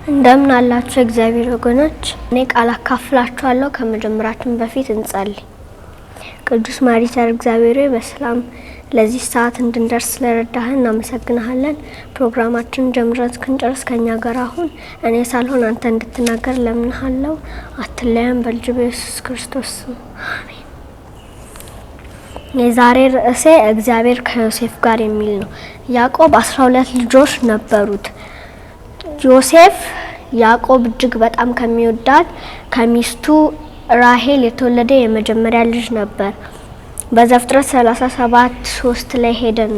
እንደምን አላችሁ የእግዚአብሔር ወገኖች? እኔ ቃል አካፍላችኋለሁ። ከመጀመራችን በፊት እንጸልይ። ቅዱስ ማሪተር እግዚአብሔር ሆይ በሰላም ለዚህ ሰዓት እንድንደርስ ስለረዳህን እናመሰግንሃለን። ፕሮግራማችንን ጀምረን እስክንጨርስ ከኛ ጋር አሁን እኔ ሳልሆን አንተ እንድትናገር ለምንሃለው። አትለየን፣ በልጅ በኢየሱስ ክርስቶስ ስም አሜን። የዛሬ ርዕሴ እግዚአብሔር ከዮሴፍ ጋር የሚል ነው። ያዕቆብ 12 ልጆች ነበሩት። ዮሴፍ ያዕቆብ እጅግ በጣም ከሚወዳት ከሚስቱ ራሄል የተወለደ የመጀመሪያ ልጅ ነበር። በዘፍጥረት 37:3 ላይ ሄደን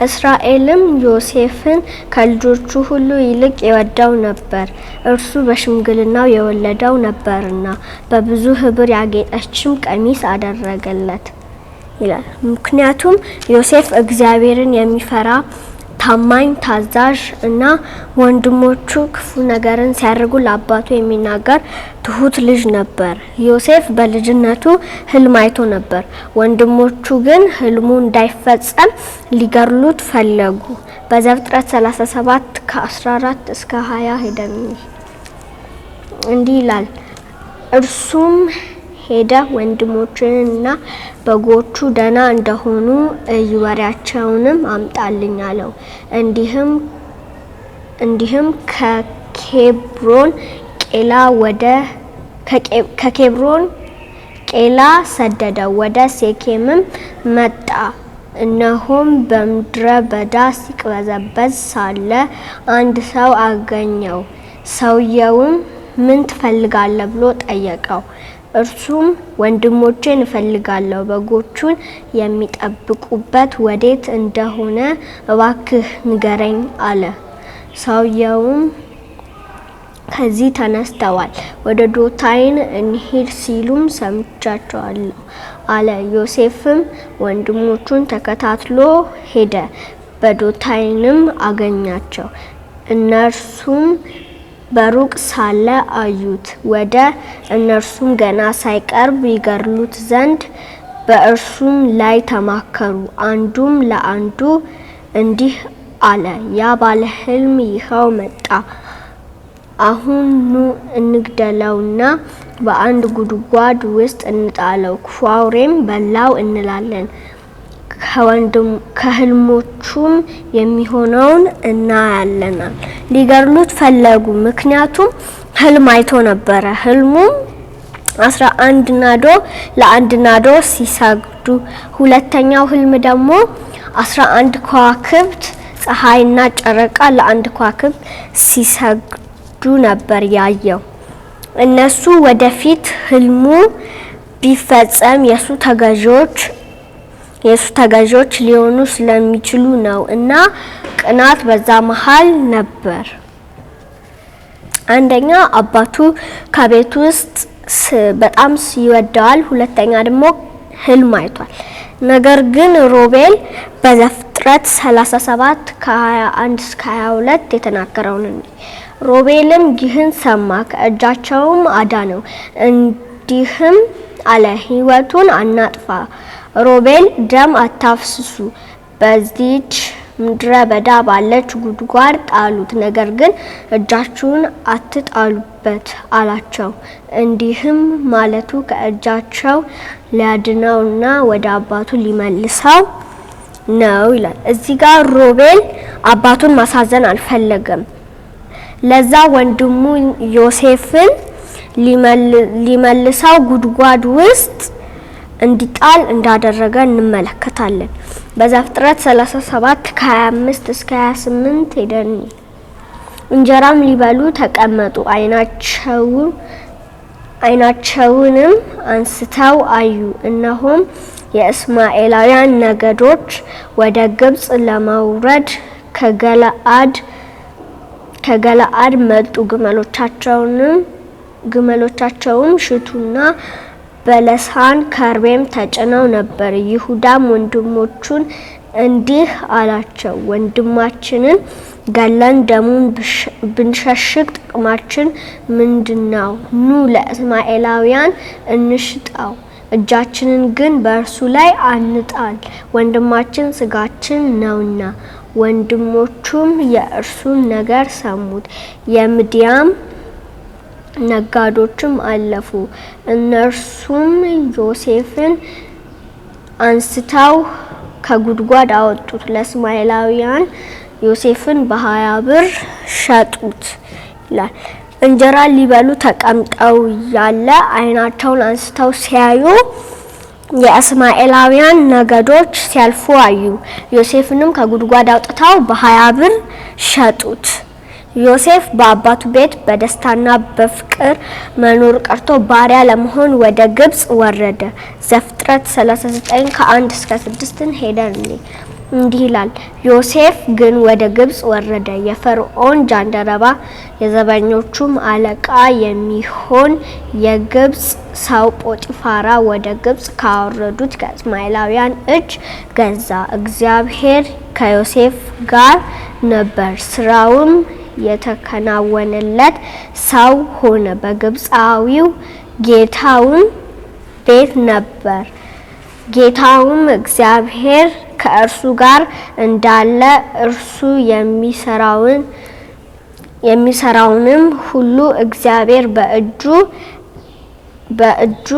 እስራኤልም ዮሴፍን ከልጆቹ ሁሉ ይልቅ ይወደው ነበር፣ እርሱ በሽምግልናው የወለደው ነበርና፣ በብዙ ሕብር ያጌጠችም ቀሚስ አደረገለት ይላል። ምክንያቱም ዮሴፍ እግዚአብሔርን የሚፈራ ታማኝ፣ ታዛዥ እና ወንድሞቹ ክፉ ነገርን ሲያደርጉ ለአባቱ የሚናገር ትሁት ልጅ ነበር። ዮሴፍ በልጅነቱ ህልም አይቶ ነበር። ወንድሞቹ ግን ህልሙ እንዳይፈጸም ሊገድሉት ፈለጉ። በዘፍጥረት 37 ከ14 እስከ 20 ሄደን እንዲህ ይላል። እርሱም ሄደ ወንድሞችንና በጎቹ ደህና እንደሆኑ እይ፣ ወሬያቸውንም አምጣልኝ አለው። እንዲህም ከኬብሮን ቄላ ወደ ከኬብሮን ቄላ ሰደደው። ወደ ሴኬምም መጣ። እነሆም በምድረ በዳ ሲቅበዘበዝ ሳለ አንድ ሰው አገኘው። ሰውየውም ምን ትፈልጋለህ ብሎ ጠየቀው። እርሱም ወንድሞቼን እፈልጋለሁ፣ በጎቹን የሚጠብቁበት ወዴት እንደሆነ እባክህ ንገረኝ አለ። ሰውየውም ከዚህ ተነስተዋል፣ ወደ ዶታይን እንሂድ ሲሉም ሰምቻቸዋለሁ አለ። ዮሴፍም ወንድሞቹን ተከታትሎ ሄደ፣ በዶታይንም አገኛቸው። እነርሱም በሩቅ ሳለ አዩት። ወደ እነርሱም ገና ሳይቀርብ ይገድሉት ዘንድ በእርሱም ላይ ተማከሩ። አንዱም ለአንዱ እንዲህ አለ፣ ያ ባለ ሕልም ይኸው መጣ። አሁን ኑ እንግደለውና በአንድ ጉድጓድ ውስጥ እንጣለው፣ ክፉ አውሬም በላው እንላለን፣ ከህልሞቹም የሚሆነውን እናያለናል። ሊገድሉት ፈለጉ፣ ምክንያቱም ህልም አይቶ ነበረ። ህልሙም 11 ናዶ ለአንድ ናዶ ሲሰግዱ፣ ሁለተኛው ህልም ደግሞ 11 ከዋክብት ፀሐይና ጨረቃ ለአንድ ከዋክብት ሲሰግዱ ነበር ያየው። እነሱ ወደፊት ህልሙ ቢፈጸም የሱ ተገዢዎች ሊሆኑ ስለሚችሉ ነው እና ቅናት በዛ መሃል ነበር። አንደኛ አባቱ ከቤት ውስጥ በጣም ይወደዋል። ሁለተኛ ደግሞ ህልም አይቷል። ነገር ግን ሮቤል በዘፍጥረት 37 ከ21 እስከ 22 የተናገረውን እንዲህ፣ ሮቤልም ይህን ሰማ፣ ከእጃቸውም አዳነው፣ እንዲህም አለ፣ ሕይወቱን አናጥፋ፣ ሮቤል ደም አታፍስሱ፣ በዚህች ምድረ በዳ ባለች ጉድጓድ ጣሉት፣ ነገር ግን እጃችሁን አትጣሉበት አላቸው። እንዲህም ማለቱ ከእጃቸው ሊያድነውና ወደ አባቱ ሊመልሰው ነው ይላል። እዚህ ጋር ሮቤል አባቱን ማሳዘን አልፈለገም። ለዛ ወንድሙ ዮሴፍን ሊመልሰው ጉድጓድ ውስጥ እንዲጣል እንዳደረገ እንመለከታለን። በዘፍጥረት 37 ከ25 እስከ 28 ሄደን እንጀራም ሊበሉ ተቀመጡ። አይናቸውንም አንስተው አዩ፣ እነሆም የእስማኤላውያን ነገዶች ወደ ግብጽ ለመውረድ ከገለአድ መጡ። ግመሎቻቸውም ሽቱና በለሳን ከርቤም ተጭነው ነበር። ይሁዳም ወንድሞቹን እንዲህ አላቸው፣ ወንድማችንን ገለን ደሙን ብንሸሽግ ጥቅማችን ምንድነው? ኑ ለእስማኤላውያን እንሽጠው፣ እጃችንን ግን በእርሱ ላይ አንጣል፣ ወንድማችን ስጋችን ነውና። ወንድሞቹም የእርሱን ነገር ሰሙት። የምድያም ነጋዶችም አለፉ። እነርሱም ዮሴፍን አንስተው ከጉድጓድ አወጡት። ለእስማኤላውያን ዮሴፍን በ20 ብር ሸጡት ይላል። እንጀራ ሊበሉ ተቀምጠው ያለ ዓይናቸውን አንስተው ሲያዩ የእስማኤላውያን ነገዶች ሲያልፉ አዩ። ዮሴፍንም ከጉድጓድ አውጥተው በ20 ብር ሸጡት። ዮሴፍ በአባቱ ቤት በደስታና በፍቅር መኖር ቀርቶ ባሪያ ለመሆን ወደ ግብጽ ወረደ። ዘፍጥረት 39 ከ1 እስከ 6ን ሄደን እንዲህ ይላል። ዮሴፍ ግን ወደ ግብጽ ወረደ። የፈርዖን ጃንደረባ የዘበኞቹም አለቃ የሚሆን የግብጽ ሰው ጶጢፋራ ወደ ግብጽ ካወረዱት ከእስማኤላውያን እጅ ገዛ። እግዚአብሔር ከዮሴፍ ጋር ነበር፣ ስራውም የተከናወነለት ሰው ሆነ። በግብጻዊው ጌታውም ቤት ነበር። ጌታውም እግዚአብሔር ከእርሱ ጋር እንዳለ እርሱ የሚሰራውንም ሁሉ እግዚአብሔር በእጁ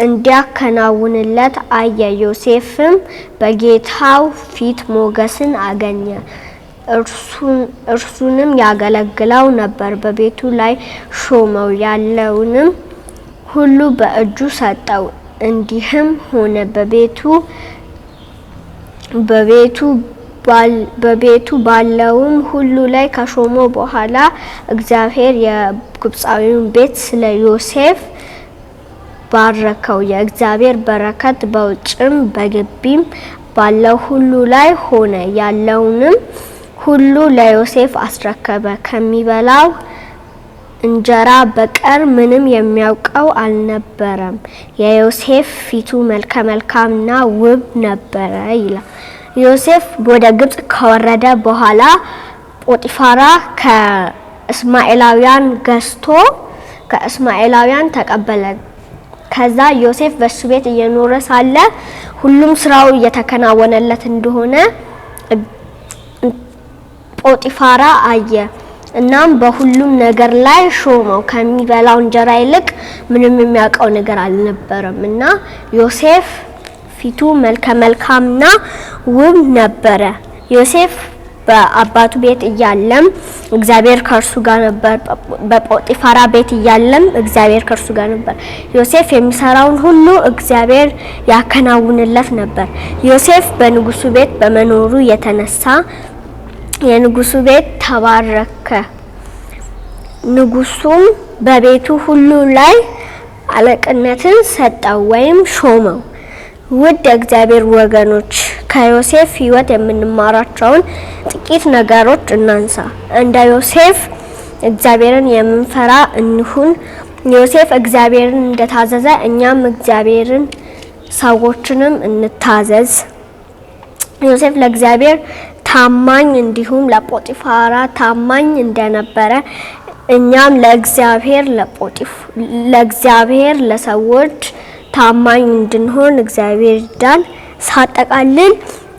እንዲያከናውንለት አየ። ዮሴፍም በጌታው ፊት ሞገስን አገኘ። እርሱንም ያገለግለው ነበር። በቤቱ ላይ ሾመው፣ ያለውንም ሁሉ በእጁ ሰጠው። እንዲህም ሆነ፣ በቤቱ ባለውም ሁሉ ላይ ከሾመው በኋላ እግዚአብሔር የግብፃዊውን ቤት ስለ ዮሴፍ ባረከው። የእግዚአብሔር በረከት በውጭም በግቢም ባለው ሁሉ ላይ ሆነ። ያለውንም ሁሉ ለዮሴፍ አስረከበ። ከሚበላው እንጀራ በቀር ምንም የሚያውቀው አልነበረም። የዮሴፍ ፊቱ መልከ መልካምና ውብ ነበረ ይላል። ዮሴፍ ወደ ግብጽ ከወረደ በኋላ ጶጢፋራ ከእስማኤላውያን ገዝቶ ከእስማኤላውያን ተቀበለ። ከዛ ዮሴፍ በሱ ቤት እየኖረ ሳለ ሁሉም ስራው እየተከናወነለት እንደሆነ ጶጢፋራ አየ። እናም በሁሉም ነገር ላይ ሾመው። ከሚበላው እንጀራ ይልቅ ምንም የሚያውቀው ነገር አልነበረም እና ዮሴፍ ፊቱ መልከ መልካምና ውብ ነበረ። ዮሴፍ በአባቱ ቤት እያለም እግዚአብሔር ከእርሱ ጋር ነበር። በጶጢፋራ ቤት እያለም እግዚአብሔር ከእርሱ ጋር ነበር። ዮሴፍ የሚሰራውን ሁሉ እግዚአብሔር ያከናውንለት ነበር። ዮሴፍ በንጉሱ ቤት በመኖሩ የተነሳ የንጉሱ ቤት ተባረከ። ንጉሱም በቤቱ ሁሉ ላይ አለቅነትን ሰጠው ወይም ሾመው። ውድ የእግዚአብሔር ወገኖች፣ ከዮሴፍ ሕይወት የምንማራቸውን ጥቂት ነገሮች እናንሳ። እንደ ዮሴፍ እግዚአብሔርን የምንፈራ እንሁን። ዮሴፍ እግዚአብሔርን እንደታዘዘ እኛም እግዚአብሔርን ሰዎችንም እንታዘዝ። ዮሴፍ ለእግዚአብሔር ታማኝ እንዲሁም ለጶጢፋራ ታማኝ እንደነበረ እኛም ለእግዚአብሔር ለሰዎች ታማኝ እንድንሆን እግዚአብሔር ይርዳን። ሳጠቃልል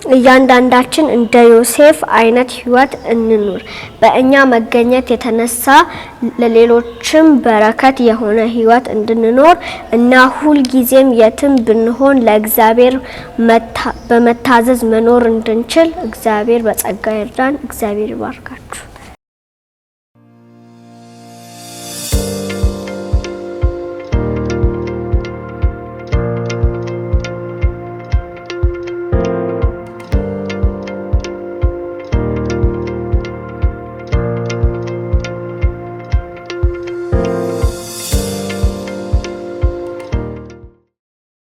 እያንዳንዳችን እንደ ዮሴፍ አይነት ሕይወት እንኑር። በእኛ መገኘት የተነሳ ለሌሎችም በረከት የሆነ ሕይወት እንድንኖር እና ሁልጊዜም የትም ብንሆን ለእግዚአብሔር በመታዘዝ መኖር እንድንችል እግዚአብሔር በጸጋ ይርዳን። እግዚአብሔር ይባርካችሁ።